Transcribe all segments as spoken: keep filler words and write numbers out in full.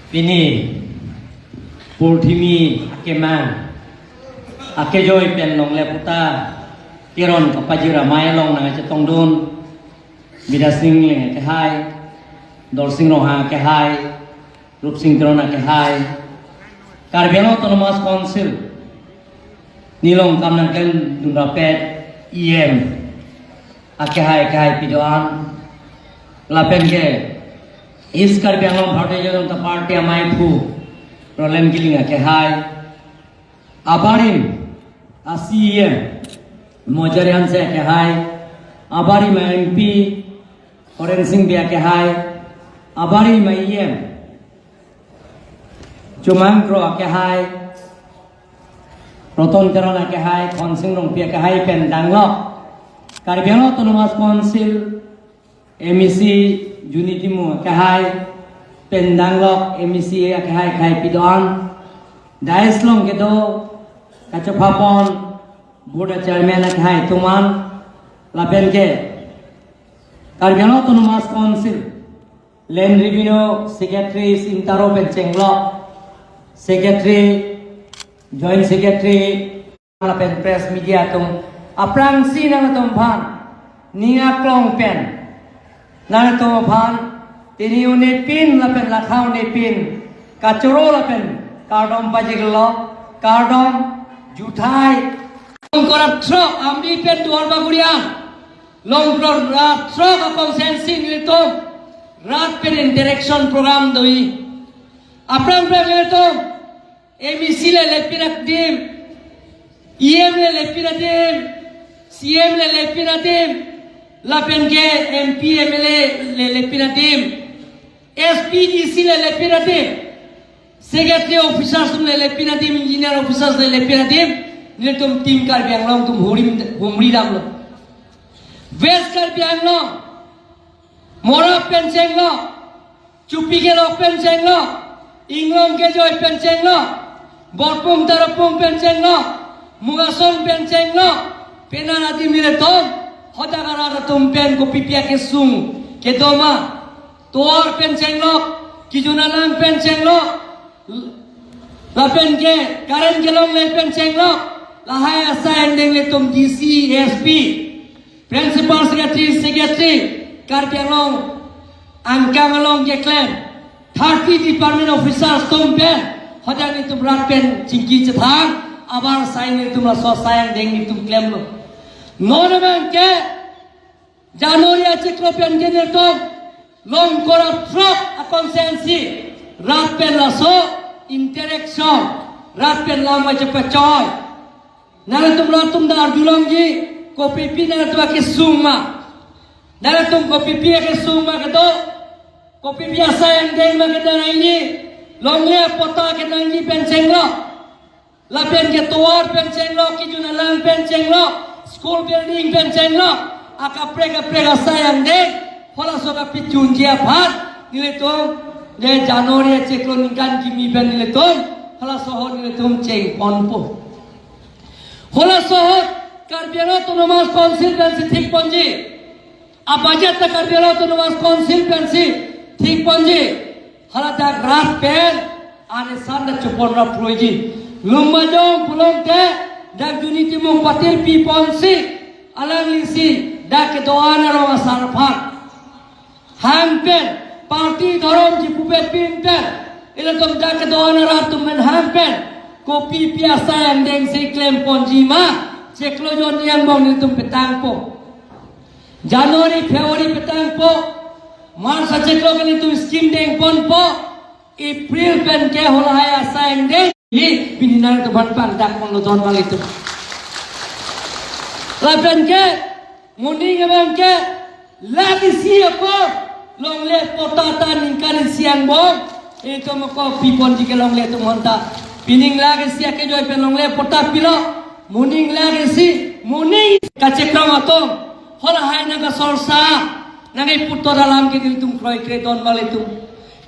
Pini purthimi akemang akejoi pen longle pota keron kapajir amei along nangchetongdun Bidya Sing Engleng akehai, Dorsing Ronghang akehai, Rupsing Teron akehai, Karbi Anglong Autonomous Council nilong kam nangklem dunrapet E M akehai, akehai pidon, lapen ke East Karbi Anglong Bharatiya Janata Party amaiphu Roland Killing akehai, abarim a C E M Mozari Hanse akehai, abarim a M P Horen Sing Bey akehai, abarim a E M Chumang Kro akehai, Roton Teron akehai, Khonsing Rongpi akehai pen danglok Karbi Anglong Autonomous Council M E C Juni Timung akehai pen danglok M E C akehai, akehai pidon, dais along kedo kachepapon board chairman akehai atum an, lapen ke Karbi Anglong Autonomous Council Land Revenue Secretary Sintaro pen chenglok, Secretary, Joint Secretary, lapen press media atum, aphrangsi nangtum aphan ning aklong pen, nangtum aphan tini unepin lapen lakha unepin kachoro lapen kardom pajirlo, kardom juthai. Longkor ra throk Amri pen Duarbagori an, longkor ra throk a constituency nelitum rat pen interaction program doji. Aphrang aphrang nelitum M E C le lepin adim, E M le lepin adim, C M le lepin adim, lapen ke M P M L A le lepin adim, S P D C le lepin adim, secretary officers atum le lepin adim, engineer officers le lepin adim, nelitum Team Karbi Anglong atum hurim humri damlo. West Karbi Anglong, Morap pen chenglok, Chupi Gelok pen chenglok, Inglong Kejoi pen chenglok, Borpung Tarapung pen chenglok, Mungasong pen chenglok, penang adim nelitum, hadak arat atum pen kopipi akesung kedo ma, tovar pen chenglok, Kijunalang pen chenglok, lapen ke current kelongle pen chenglok, lahai asai angdeng nelitum D C, S P, Principal Secretary, Secretary, Karbi Anglong angkang along keklem thirty department officers atum pen, hadak nelitum rat pen chingki chethang, abar asai nelitum laso asai angdeng nelitum klemlo. Non abang ke January achiklo pen ke nelitum longkor ra throk a constituency rat pen laso interaction, rat pen lam kachepachoi. Nangtum rat atum ta arjulongji, kopipi nangtum akesung ma. Nangtum kopipi akesung ma kedo, kopipi asai angdeng ma kedo nangji, longle pota kenangji pen chenglok, lapen ke tovar pen chenglok, Kijunalang pen chenglok, school building pen chenglok, akaprek kaprek asai angdeng, halaso kapachunji aphan nelitum le January achiklo ningkan kimi pen nelitum halaso ahut nelitum chengponpo. Halaso ahut Karbi Anglong Autonomous Council pensi thikponji, a budget ta Karbi Anglong Autonomous Council pensi thikponji. Hala dak rat pen anesan ta chepon ra puloiji. Lumbajong pulote dak Juni Timung patir piponsi, alanglisi dak kedo-an arong asar aphan hang pen, party dhorom chipupet pin pen, ilitum dak kedo-an arat atum pen hang pen, kopipi asai angdeng si klemponji ma, chiklo jon ni angbong nelitum petangpo. January, February petangpo, March achiklo ke nelitum scheme dengponpo, April pen ke halahai asai angdeng, ni pini nangtum aphan pangdakponlo don valitum. Lapen ke, moning abang ke, lake isi ako, longle pota ta ningkan isi angbong, itum ako piponji ke longle atum aphanta. Pining lake isi akejoi pen longle pota pilo, moning lake isi, moning kachekrong atum, halahai nangkasorsa, nangkeputhot alam ke nelitum kroikre don valitum.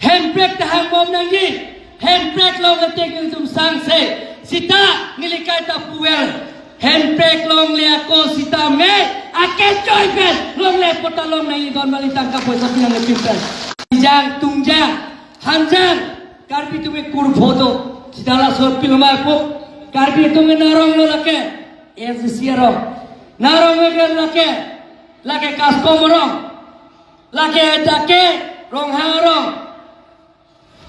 Hemprek ta hangbom nangji, Hemprek longle te nelitum sangse, sita neli kaita puvel. Hemprek longle ako sitame, akejoi pen longle pota long nangji don vali tangka poisa pinang lepin pen. Jang tungjang, hanjang, Karbi atum ke kurpho do. Sita laso pilo ma pu. Karbi atum ke narong lo lake. A S D C arong. Narong ke lake. Lake Kaskom arong. Lake Dake Ronghang arong.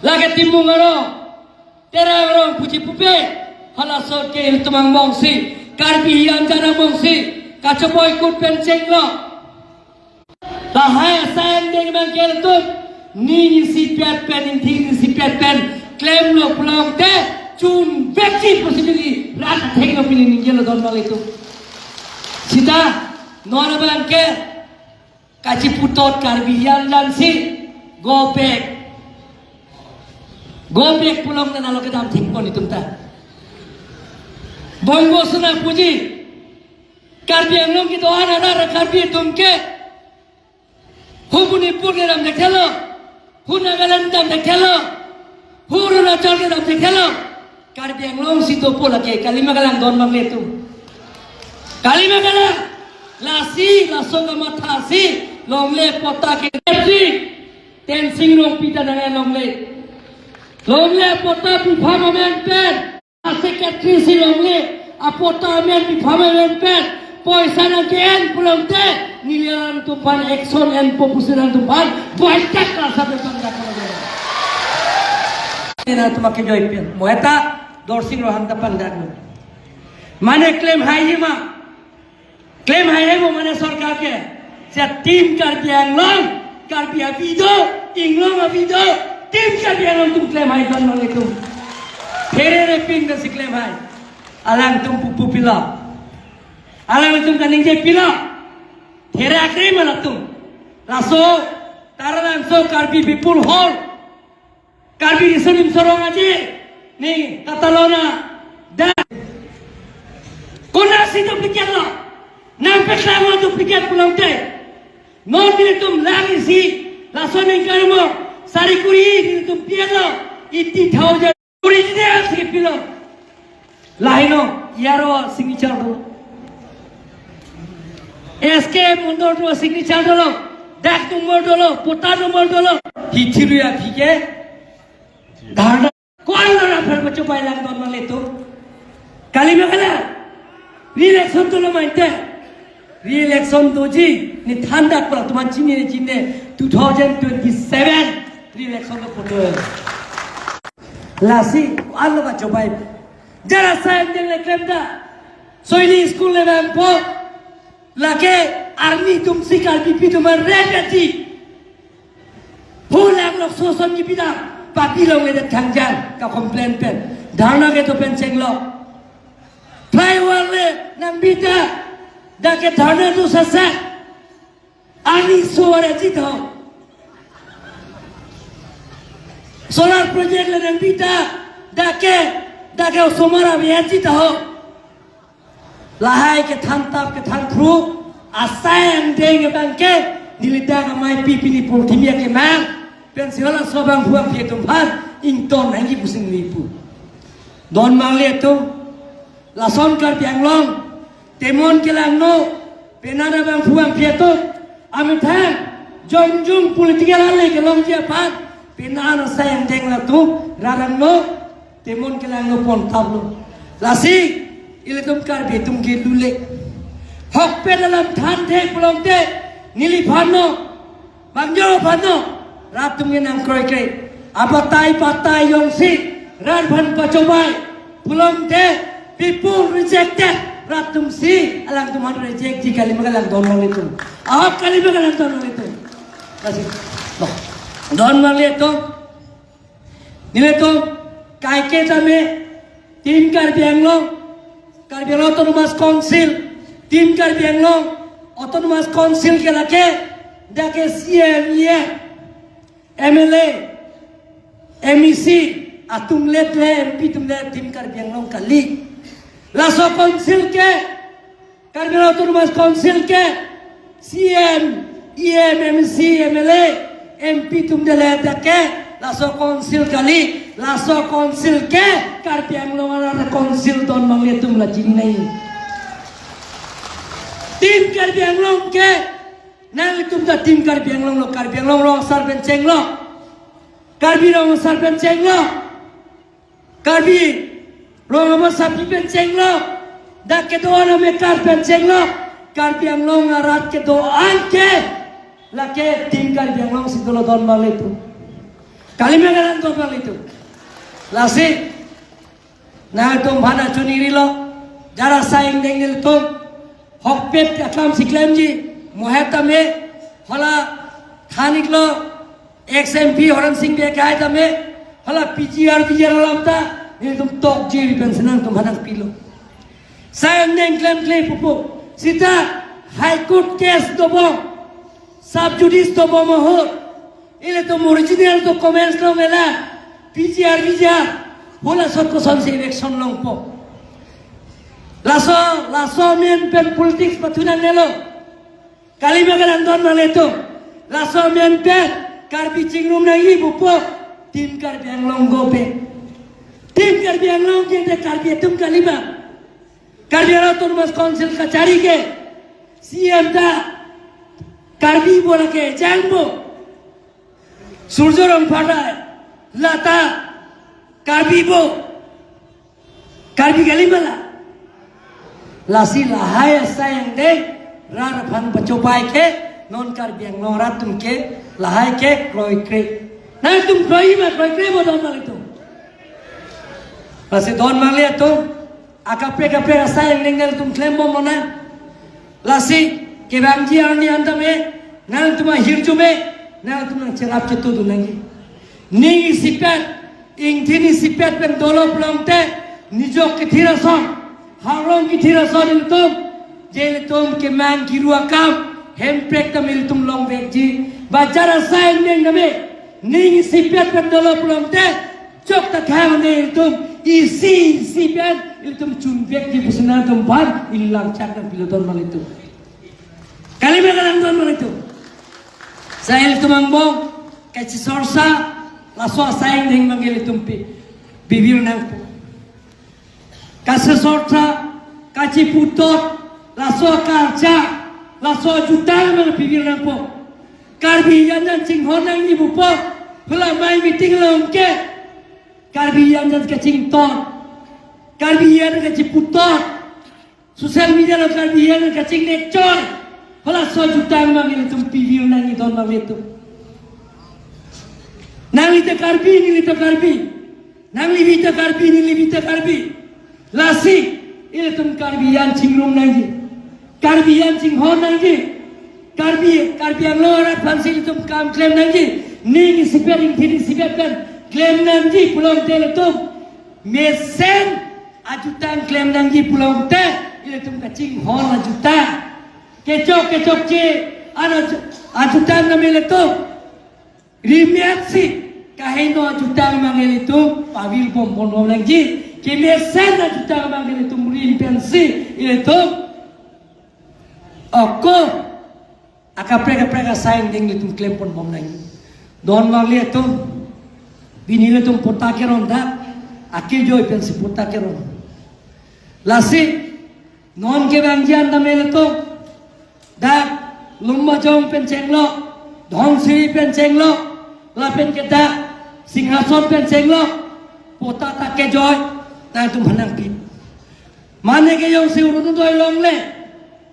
Lake Timung arong. Terang arong puji pupe. Halaso ke ilitum angbongsi. Karbi anjan angbongsi. Kachoboi kut pen chenglo. Lahai asai angdeng abang ke ilitum, ning isipet pen, ingthing isipet pen klemlo pulote, chun vekji pusi neli rat thenglo pini ningjelo don abang ilitum. Sita non abang ke kachiputot Karbi anjan si go back. Go back pulote nalo kedam thengpon itum ta. Bongo sona puji. Karbi Anglong kedo-an arat Karbi atum ke hu Manipur kedam thekthelo, hu Nagaland kedam thekthelo, hu Arunachal kedam thekthelo. Karbi Anglong si dopo lake, kalima kalang don abang ilitum. Kalima kalang, lasi, laso kamatha si, longle patta ke si, Tensing Rongpi ta nang longle. Longle patta bipham amen pen. Secretary si longle, apatta amen bipham amen pen, poisa nang ke-en pulote, neli alangtum aphan action enpo pusi alangtum aphan, boycott klasa pen pangdak pulote. Neli alangtum ake joy pen, mo eta, Dorsing Ronghang ta pangdak lo. Mane klem hai ma, klem hai hai mo mane sorkar ke. Seta Team Karbi Anglong, Karbi abi do, Inglong abi do, Team Karbi Anglong atum klem hai don abang ilitum. Pherere pin dasi klem hai. Alangtum pupu pilo. Alangtum kaningje pilo. Phere akre ma latum. Laso, Taralangso Karbi People Hall. Karbi Riso Nimso Rong Aje, ne, Catalonia, dak. Konatsi duplicate lo? Nangpeklang lo duplicate pulote. Non nelitum lang isi, laso ningkan mo, sari kuri nelitum pilo, eighty thousand original si pilo. Lahai no, aro signature do. S K Mondol atum signature dolo. Dak number dolo, patta number dolo. Hithi ruya phike. Dharna. Ko-an lo ra pher bacho bai lang don abang ilitum. Kalima kalang. Re-election dolo mante. Re-election doji. Ne than dak pula atum an chini ne chini. Two thousand twenty-seven re-election lo putu. Lasi, ko-an lo bacho bai. Jara asai angdeng le klem ta. Soili school le vangpo. Lake army atum si Karbipi atum an rape ati. Hu lang lok soson kipidam. Papi longledet khangjang ka complain pen. Dharna kedo pen chenglo. Flyover le nangbi ta. Dak ke dharna do sasa. Army so arjit ho. Solar project le nangbi ta, dak ke, dak ke osomar abi arjit ho. Lahai kethan tap kethan phru, asai angdeng abang ke, neli dak amei pipi ni purthimi akemang, pensi halaso abangphu abangphi atum aphan, ington nangji pusi neli pu. Don abang ilitum, lason Karbi Anglong, temon kelangno, penang abangphu abangphi atum, amethang, jongjung political ale kelongji aphan, penang asai angdeng latum, rarangno, temon kelangno pon taplo. Lasi, ilitum Karbi atum ke lule. Hokpet alam thanthe pulote, neliphan no, bang jo aphan no, rat atum ke nangkroikre. Apatai patai jongsi, rat aphan pachobei. Pulote, people rejected. Rat atum si, alangtum aphan rejectji kalima kalang don abang ilitum. Ahok kalima kalang don abang ilitum. Lasi, bah, don abang ilitum. Nelitum, kaike tame, Team Karbi Anglong, Karbi Anglong Autonomous Council, Team Karbi Anglong Autonomous Council ke lake, dak ke C E M, E M, M L A, M E C, atum le le, M P atum le, Team Karbi Anglong kali. Laso council ke, Karbi Anglong Autonomous Council ke, C E M, E M, M C, M L A, M P atum dele dak ke, laso council kali, laso council ke, Karbi Anglong arat council don abang ilitum la chini nai. Team Karbi Anglong ke, nanglitum ta Team Karbi Anglong lo, Karbi Anglong rong asar pen chenglo. Karbi Rong Asar pen chenglok. Karbi Rong Abasapi pen chenglok. Dak kedo-an amekar pen chenglok. Karbi Anglong arat kedo-an ke lake Team Karbi Anglong si dolo, don marli atum. Kalima kalang, don marli atum. Lasi nangtum aphan choningri lo, jara asai angdeng nelitum hokpet aklam si klemji, mo het tame, hala than-iklo, ex M P Horen Sing Bey akai tame, hala P G R, P G R alam ta nelitum tokji pen si nangtum aphan nangpilo. Asai angdeng klemkle pupo. Sita High Court case dobom, sub judice dobom ahut, ilitum original documents lo mela, P G R, V G R, hala asot kosonsi eviction longpo. Laso, laso amen pen politics pathu nangnelo. Kalima kalang, don marli atum. Laso amen pen Karbi chingrum nangji pupo, Team Karbi Anglong go back. Team Karbi Anglong ke ante Karbi atum kalima. Karbi Anglong Autonomous Council kachari ke C M ta Karbi bo lake, jang bo. Surjya Rongphar ta lata Karbi bo. Karbi kalima la. Lasi lahai asai angdeng rat aphan pachobai ke non Karbi Anglong arat atum ke lahai ke kroikre. Nangtum kroi ma kroikre bo, don marli atum. Lasi don marli atum, akaprek kaprek asai angdeng nangtum klembom lonang. Lasi kevangji arni an tame nangtum ahirjume, nangtum nangcherap chetudun nangji. Ning isipet, ingthin isipet pen dolo pulote, nijok kethir ason, harong kethir ason ilitum, je ilitum kemang kiru akam, hemprek tame ilitum longvekji. Ba jara asai angdeng tame ning isipet pen dolo pulote, chok ta khang ne ilitum isi isi pen ilitum chunvekji pusi nangtum aphan ili langchak nangpilo, don marli atum. Kalima kalang, don marli atum. Sai ilitum angbong kachisorsa, laso asai angdeng abang ilitum pi, pivir nangpo. Kachisorsa, kachiputhot, laso karcha, laso jutang abang pivir nangpo. Karbi jan jan chinghon nangji pupo, hala amei meeting along ke Karbi jan jan kachingthot, Karbi jan kachiputhot, social media along Karbi jan kachingnek choi, hala laso jutang abang ilitum pivir nangji, don marli atum. Nangli ta Karbi, neli ta Karbi. Nangli ta Karbi, neli ta Karbi. Lasi ilitum Karbi jan chingrum nangji, Karbi jan chinghon nangji, Karbi, Karbi Anglong arat aphansi ilitum kam klem nangji. Ning isipet, ingthin isipet pen klem nangji pulote ilitum mesen ajutang klem nangji pulote, ilitum kachinghon ajutang, kechok kechokche an aju-, ajutang tame ilitum rimetsi kaheno ajutang abang ilitum pavirbom ponbom nangji. Kemesen ajutang abang ilitum rim pensi ilitum ako akaprek kaprek asai angdeng ilitum klem ponbom nangji. Don marli atum, pini ilitum patta keron dak, akejoi pensi patta keron. Lasi non kevangji an tame ilitum dak Lumbajong pen chenglok, Dhansiri pen chenglok, lapen ke dak Singhason pen chenglok, patta ta kejoi, nangtum aphan nangpi. Mane ke jongsi Orunodoi longle,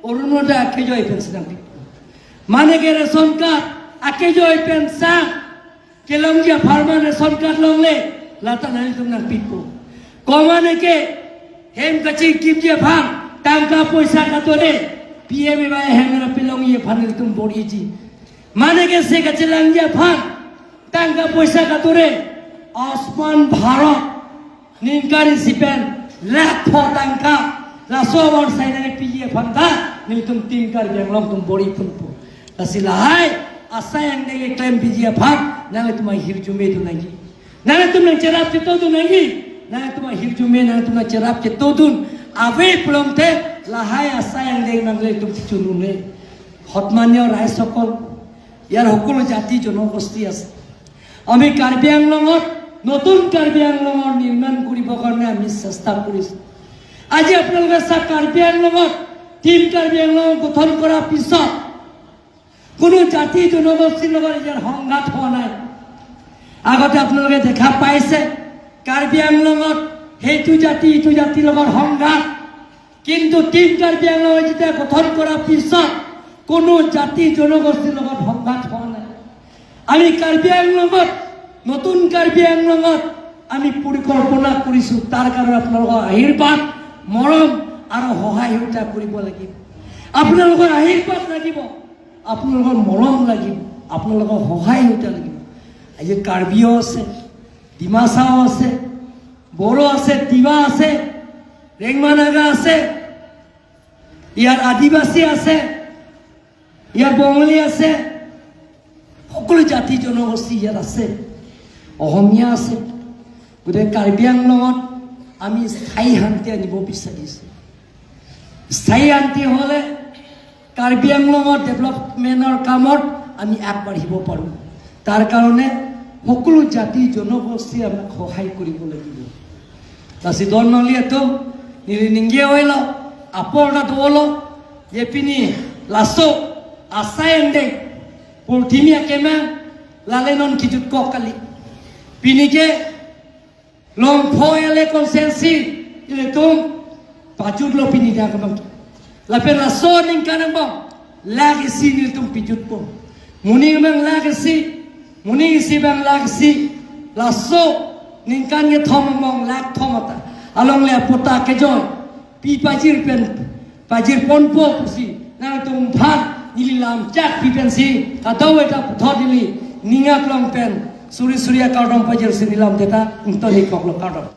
Orunodoi akejoi pensi nangpi. Mane ke ration card akejoi pen sang, kelongji apharman ration card longle, lata nangtum nangpipo. Komane ke hem kachingkimji aphan tangka poisa kature, P M A Y hem ra pilongji aphan ilitum bor-iji. Mane ke se kachelangji aphan tangka poisa kature, Ayushman Bharat ningkan isi pen lakh pho tangka, laso avarsai nangpiji aphan ta nelitum Team Karbi Anglong atum bor-i ponpo. Lasi lahai asai angdeng keklem piji aphan nanglitum ahirjume dun nangji. Nanglitum nangcherap chetodun nangji. Nanglitum ahirjume, nanglitum nangcherap chetodun ave pulote lahai asai angdeng nanglitum chechunune. সন্মানীয় ৰাইজসকল, ইয়াৰ সকলো জাতি জনগোষ্ঠী আছে। আমি কাৰ্বি আংলঙত, নতুন কাৰ্বি আংলঙৰ নিৰ্মাণ কৰিবৰ কাৰণে আমি চেষ্টা কৰিছোঁ। আজি আপোনালোকে চাওক, কাৰ্বি আংলঙত, টিম কাৰ্বি আংলং গঠন কৰাৰ পিছত কোনো জাতি জনগোষ্ঠীৰ লগত ইয়াৰ সংঘাত হোৱা নাই। আগতে আপোনালোকে দেখা পাইছে, কাৰ্বি আংলঙত সেইটো জাতি ইটো জাতিৰ লগত সংঘাত। কিন্তু টিম কাৰ্বি আংলঙে যেতিয়া গঠন কৰাৰ পিছত কোনো জাতি জনগোষ্ঠীৰ লগত সংঘাত হোৱা নাই। আমি কাৰ্বি আংলঙত, নতুন কাৰ্বি আংলঙত আমি পৰিকল্পনা কৰিছো। তাৰ কাৰণে আপোনালোকৰ আশীৰ্বাদ, মৰম আৰু সহায় সহযোগিতা কৰিব লাগিব। আপোনালোকৰ আশীৰ্বাদ লাগিব, আপোনালোকৰ মৰম লাগিব, আপোনালোকৰ সহায় সহযোগিতা লাগিব। আজি কাৰ্বিও আছে, ডিমাচাও আছে, বড়ো আছে, তিৱা আছে, ৰেংমা নাগা আছে, ইয়াৰ আদিবাসী আছে, ইয়াৰ বঙালী আছে, সকলো জাতি জনগোষ্ঠী ইয়াত আছে, অসমীয়া আছে। গতিকে কাৰ্বি আংলঙত আমি স্থায়ী শান্তি আনিব বিচাৰিছো। স্থায়ী শান্তি হ'লে কাৰ্বি আংলঙৰ ডেভেলপমেণ্টৰ কামত আমি আগবাঢ়িব পাৰোঁ। তাৰ কাৰণে সকলো জাতি জনগোষ্ঠীয়ে আমাক সহায় কৰিব লাগিব। Lasi don nanglitum, neli ningje oilo, apor ta dolo, je pini laso asai angdeng, purthimi akemang, lale non kijutkok kali. Pini ke Longpho ele constituency ilitum pajutlo pini dak abang. Lapen laso aningkan angbong lakh isi nelitum pajutpo. Moning abang lakh isi, moning isi abang lakh isi. Laso aningkan kethom angbong lakh thom ata. Alongle aputhak kejoi pi pajir pen pajirponpo pusi nangtum aphan neli lam chak pi pensi kadokave ta puthot neli ning aklong pen suri suri akardom pajirsi neli lam deta ingtoni koklo, kardom.